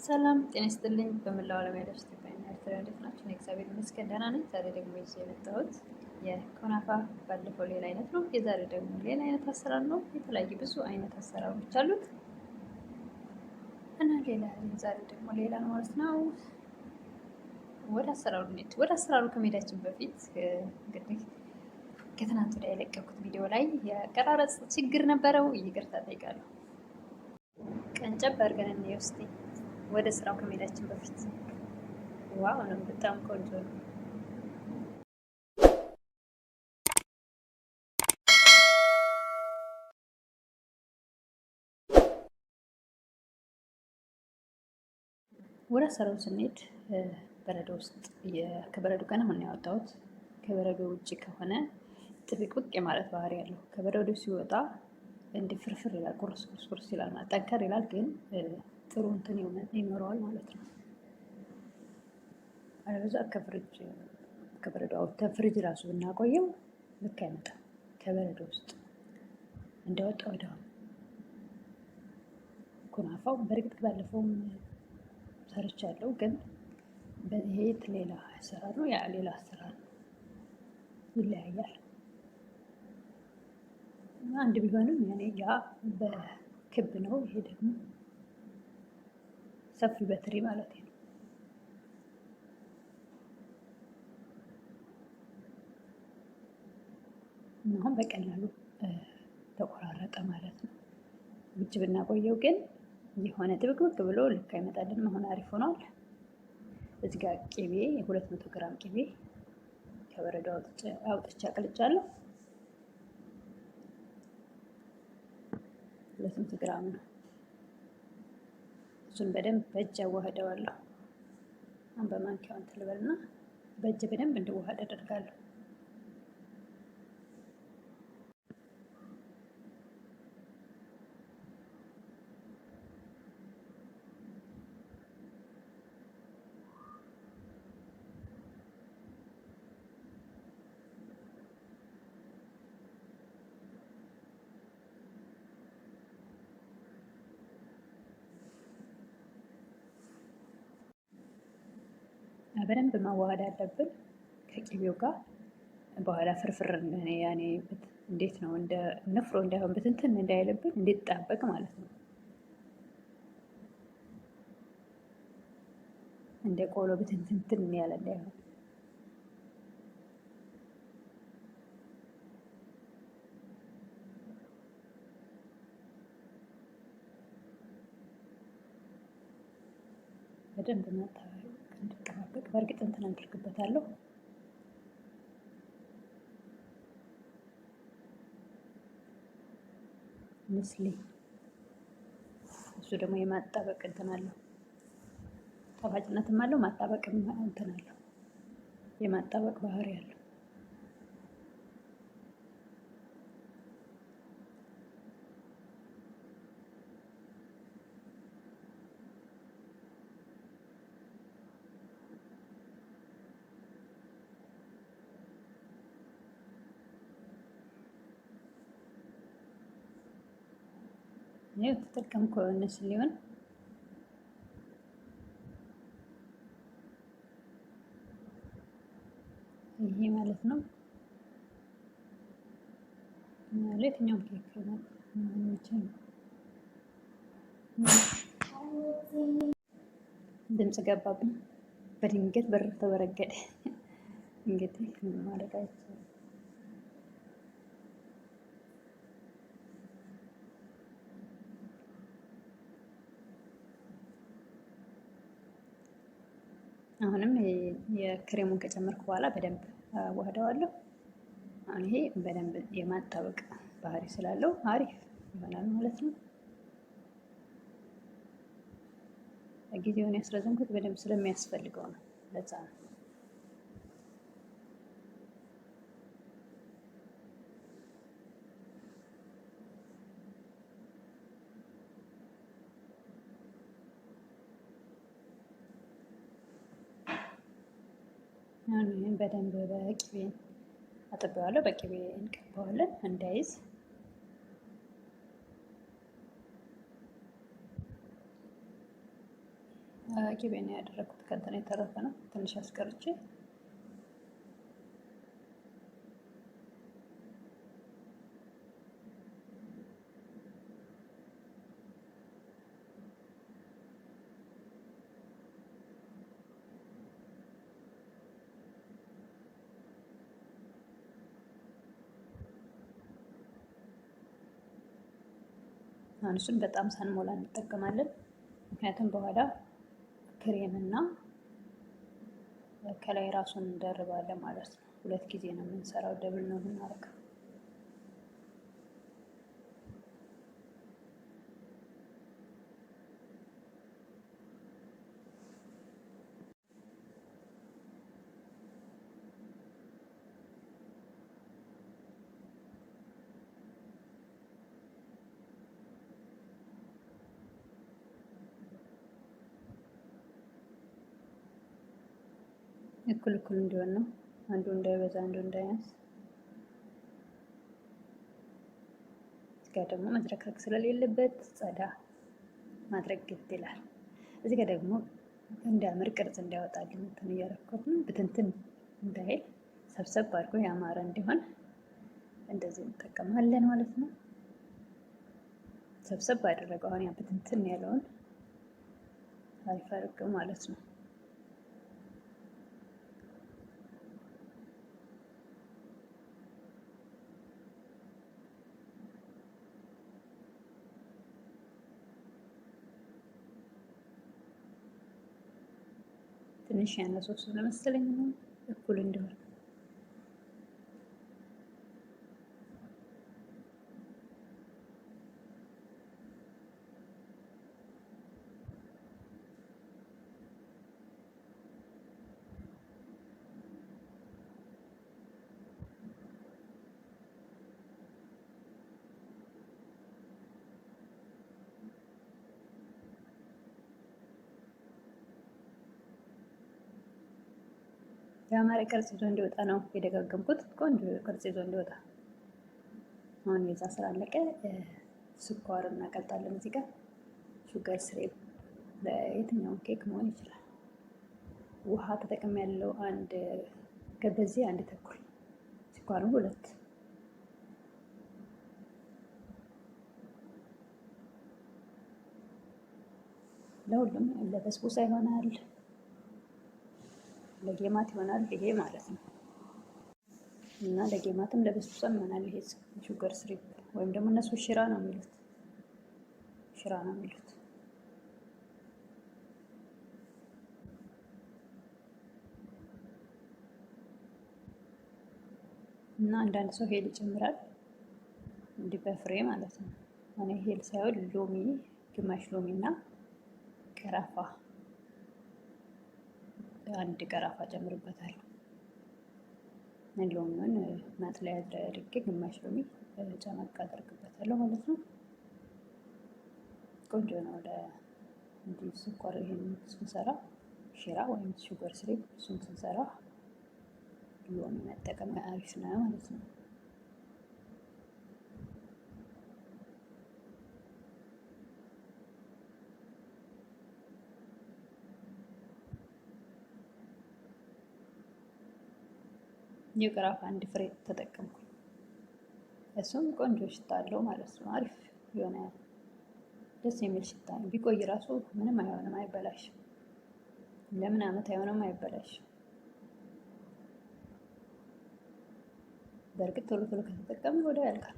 ሰላም ጤና ይስጥልኝ። በመላው ዓለም ያላችሁ ኢትዮጵያውያን ኤርትራውያን እንዴት ናችሁ? እኔ እግዚአብሔር ይመስገን ደህና ነኝ። ዛሬ ደግሞ ይዤ የመጣሁት የኩናፋ ባለፈው ሌላ አይነት ነው፣ የዛሬ ደግሞ ሌላ አይነት አሰራር ነው። የተለያዩ ብዙ አይነት አሰራሮች አሉት እና ሌላ ዛሬ ደግሞ ሌላ ነው ማለት ነው። ወደ አሰራሩ እንሂድ። ወደ አሰራሩ ከመሄዳችን በፊት እንግዲህ ከትናንት ወዲያ የለቀኩት ቪዲዮ ላይ የአቀራረጽ ችግር ነበረው፣ ይቅርታ ጠይቃለሁ። ቀንጨብ አድርገን እንየው እስኪ ወደ ስራው ከመሄዳችን በፊት። Wow ነው፣ በጣም ቆንጆ ነው። ወደ አሰራሩ ስንሄድ በረዶ ውስጥ ከበረዶ ገና አሁን ያወጣሁት፣ ከበረዶ ውጭ ከሆነ ጥብቅብቅ የማለት ባህሪ ያለው፣ ከበረዶ ሲወጣ እንዲህ ፍርፍር ይላል፣ ቁርስ ቁርስ ቁርስ ይላል፣ ማለት ጠንከር ይላል፣ ግን ጥሩ እንትን ይኖረዋል ማለት ነው። አለበለዚያ ከፍሪጅ ከበረዶ አውጥተን ፍሪጅ ራሱ ብናቆየው ልክ አይመጣም። ከበረዶ ውስጥ እንደወጣ ወዲያው ኩናፋው በእርግጥ ባለፈውም ሰርቻለሁ፣ ግን ይሄ ሌላ አሰራር ነው፣ ያ ሌላ አሰራር ነው፣ ይለያያል። አንድ ቢሆንም ያኔ ያ በክብ ነው፣ ይሄ ደግሞ ሰፊ በትሪ ማለት ነው። አሁን በቀላሉ ተቆራረጠ ማለት ነው። ውጭ ብናቆየው ግን የሆነ ጥብቅብቅ ብሎ ልክ አይመጣልንም። አሁን አሪፍ ሆኗል። እዚህ ጋር ቅቤ የ200 ግራም ቅቤ ከበረዶ አውጥቼ አቅልጫለሁ። 200 ግራም ነው። እሱን በደንብ በእጅ አዋህደዋለሁ። አሁን በማንኪያው እንትን ልበልና በእጅ በደንብ እንዲዋሃድ አደርጋለሁ። በደንብ ማዋሃድ አለብን ከቅቤው ጋር። በኋላ ፍርፍር ያኔ እንዴት ነው እንደ ንፍሮ እንዳይሆን ብትንትን እንዳይልብን እንዲጣበቅ ማለት ነው። እንደ ቆሎ ብትንትንትን ያለ እንዳይሆን። በደንብ እንዲጠባበቅ በእርግጥ እንትን አድርግበታለሁ። ምስሌ እሱ ደግሞ የማጣበቅ እንትን አለው፣ ጣፋጭነትም አለው፣ ማጣበቅም እንትን አለው፣ የማጣበቅ ባህሪ አለው። ይኸው ተጠቀምኩ ሊሆን ይሄ ማለት ነው። ለየትኛውም ኬክ ነው የሚችል። ድምፅ ገባብኝ በድንገት በር ተበረገደ። እንግዲህ ምን ማድረግ አይቻልም። አሁንም የክሬሙን ከጨመርኩ በኋላ በደንብ አዋህደዋለሁ። አሁን ይሄ በደንብ የማጣበቅ ባህሪ ስላለው አሪፍ ይሆናል ማለት ነው። ጊዜውን ያስረዘምኩት በደንብ ስለሚያስፈልገው ነው። ለዛ ነው። አሁን ይህን በደንብ በቅቤ አጥቤዋለሁ። በቅቤ እንቀባዋለን እንዳይዝ። ቂቤ ነው ያደረኩት። ከእንትን የተረፈ ነው ትንሽ አስቀርቼ። አሁን እሱን በጣም ሳንሞላ እንጠቀማለን። ምክንያቱም በኋላ ክሬም እና ከላይ ራሱን እንደርባለን ማለት ነው። ሁለት ጊዜ ነው የምንሰራው፣ double ነው የምናደርገው። እኩል እኩል እንዲሆን ነው። አንዱ እንዳይበዛ አንዱ እንዳያንስ። እዚህ ጋር ደግሞ መዝረክረክ ስለሌለበት ጸዳ ማድረግ ግድ ይላል። እዚህ ጋር ደግሞ እንዲያምር ቅርጽ እንዲያወጣልኝ እንትን እያደረኩት ነው። ብትንትን እንዳይል ሰብሰብ አድርጎ ያማረ እንዲሆን እንደዚህ እንጠቀማለን ማለት ነው። ሰብሰብ አደረገው። አሁን ያ ብትንትን ያለውን አሪፍ አድርገው ማለት ነው። ትንሽ ያነሰው ስለመሰለኝ ነው እኩል እንዲሆን። የአማረ ቅርጽ ይዞ እንዲወጣ ነው የደጋገምኩት። ቆንጆ ቅርጽ ይዞ እንዲወጣ። አሁን የዛ ስራ አለቀ። ስኳር እናቀልጣለን። እዚህ ጋር sugar syrup ለየትኛውም ኬክ መሆን ይችላል። ውሃ ተጠቅም ያለው አንድ በዚህ አንድ ተኩል ስኳሩ ሁለት። ለሁሉም ለበስቡሳ ይሆናል፣ ለጌማት ይሆናል ይሄ ማለት ነው። እና ለጌማትም ለበስቡሳም ይሆናል ይሄ sugar syrup ወይም ደግሞ እነሱ ሽራ ነው የሚሉት፣ ሽራ ነው የሚሉት። እና አንዳንድ ሰው ሄል ይጨምራል፣ እንዲህ በፍሬ ማለት ነው። እኔ ሄል ሳይሆን ሎሚ፣ ግማሽ ሎሚ እና ቀረፋ፣ አንድ ቀረፋ ጨምርበታለሁ። ሎሚውን ማጥለያ አድርጌ ግማሽ ሎሚ ጨመቅ አደርግበታለሁ ማለት ነው። ቆንጆ ነው። እንዲህ ስኳር ይሄን ስንሰራ ሽራ ወይም sugar syrup እሱን ስንሰራ ሎሚ መጠቀም አሪፍ ነው ማለት ነው። የቀረፋ አንድ ፍሬ ተጠቀምኩ። እሱም ቆንጆ ሽታ አለው ማለት ነው። አሪፍ የሆነ ደስ የሚል ሽታ ቢቆይ ራሱ ምንም አይሆንም፣ አይበላሽም። ለምን አመት አይሆንም፣ አይበላሽም። በእርግጥ ቶሎ ቶሎ ከተጠቀምን ወዲያው ያልቃል።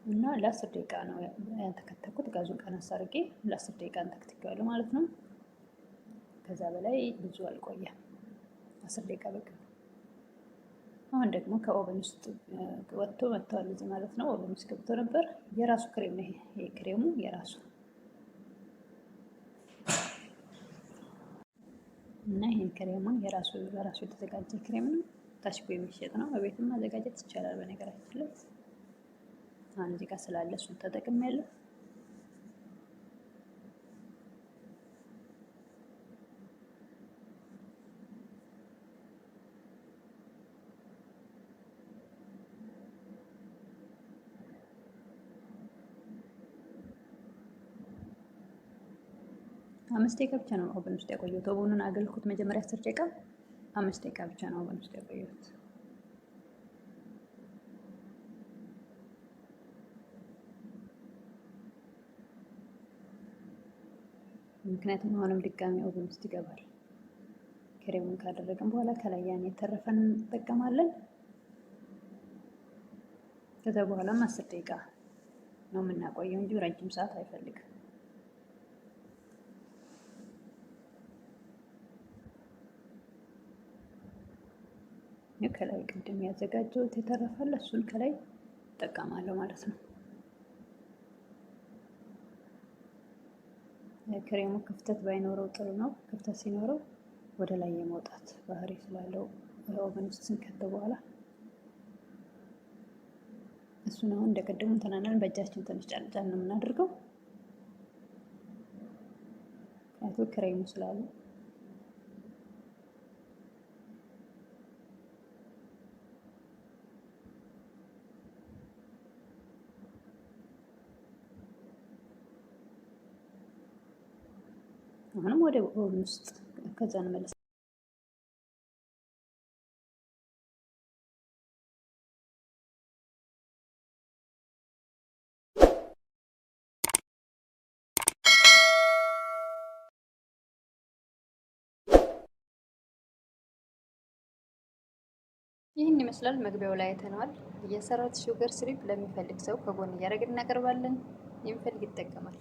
እና ለ10 ደቂቃ ነው ያንተከተኩት። ጋዙን ቀነስ አድርጌ ለ10 ደቂቃ አንተክትኬዋለሁ ማለት ነው። ከዛ በላይ ብዙ አልቆየም። 10 ደቂቃ በቂ ነው። አሁን ደግሞ ከ oven ውስጥ ወጥቶ መጥተዋል እዚህ ማለት ነው። oven ውስጥ ገብቶ ነበር። የራሱ ክሬም ነው ይሄ ክሬሙ የራሱ እና ይሄን ክሬሙን የራሱ በራሱ የተዘጋጀ ክሬም ነው። ታሽጎ የሚሸጥ ነው። በቤትም ማዘጋጀት ይቻላል። በነገራችን ላይ አሁን እዚህ ጋር ስላለ እሱን ተጠቅሜያለሁ። 5 ደቂቃ ብቻ ነው oven ውስጥ ያቆየሁት። Oven ኑን አገልኩት መጀመሪያ 10 ደቂቃ፣ 5 ደቂቃ ብቻ ነው oven ውስጥ ያቆየሁት። ምክንያቱም አሁንም ድጋሚ oven ውስጥ ይገባል። ክሬሙን ካደረግን በኋላ ከላይ ያን የተረፈን እንጠቀማለን። ከዛ በኋላም 10 ደቂቃ ነው የምናቆየው እንጂ ረጅም ሰዓት አይፈልግም። ከላይ ቅድም ያዘጋጀሁት የተረፈለ እሱን ከላይ እጠቀማለሁ ማለት ነው። ክሬሙ ክፍተት ባይኖረው ጥሩ ነው። ክፍተት ሲኖረው ወደ ላይ የመውጣት ባህሪ ስላለው oven ውስጥ ስንከተው በኋላ እሱን አሁን እንደ ቅድሙ እንትናለን በእጃችን ትንሽ ጫን ጫን ነው የምናደርገው፣ ምክንያቱም ክሬሙ ስላለ። አሁንም ወደ oven ውስጥ ከዛ እንመለስ። ይህን ይመስላል። መግቢያው ላይ አይተነዋል። የሰራት sugar syrup ለሚፈልግ ሰው ከጎን እያደረግን እናቀርባለን። የሚፈልግ ይጠቀማል።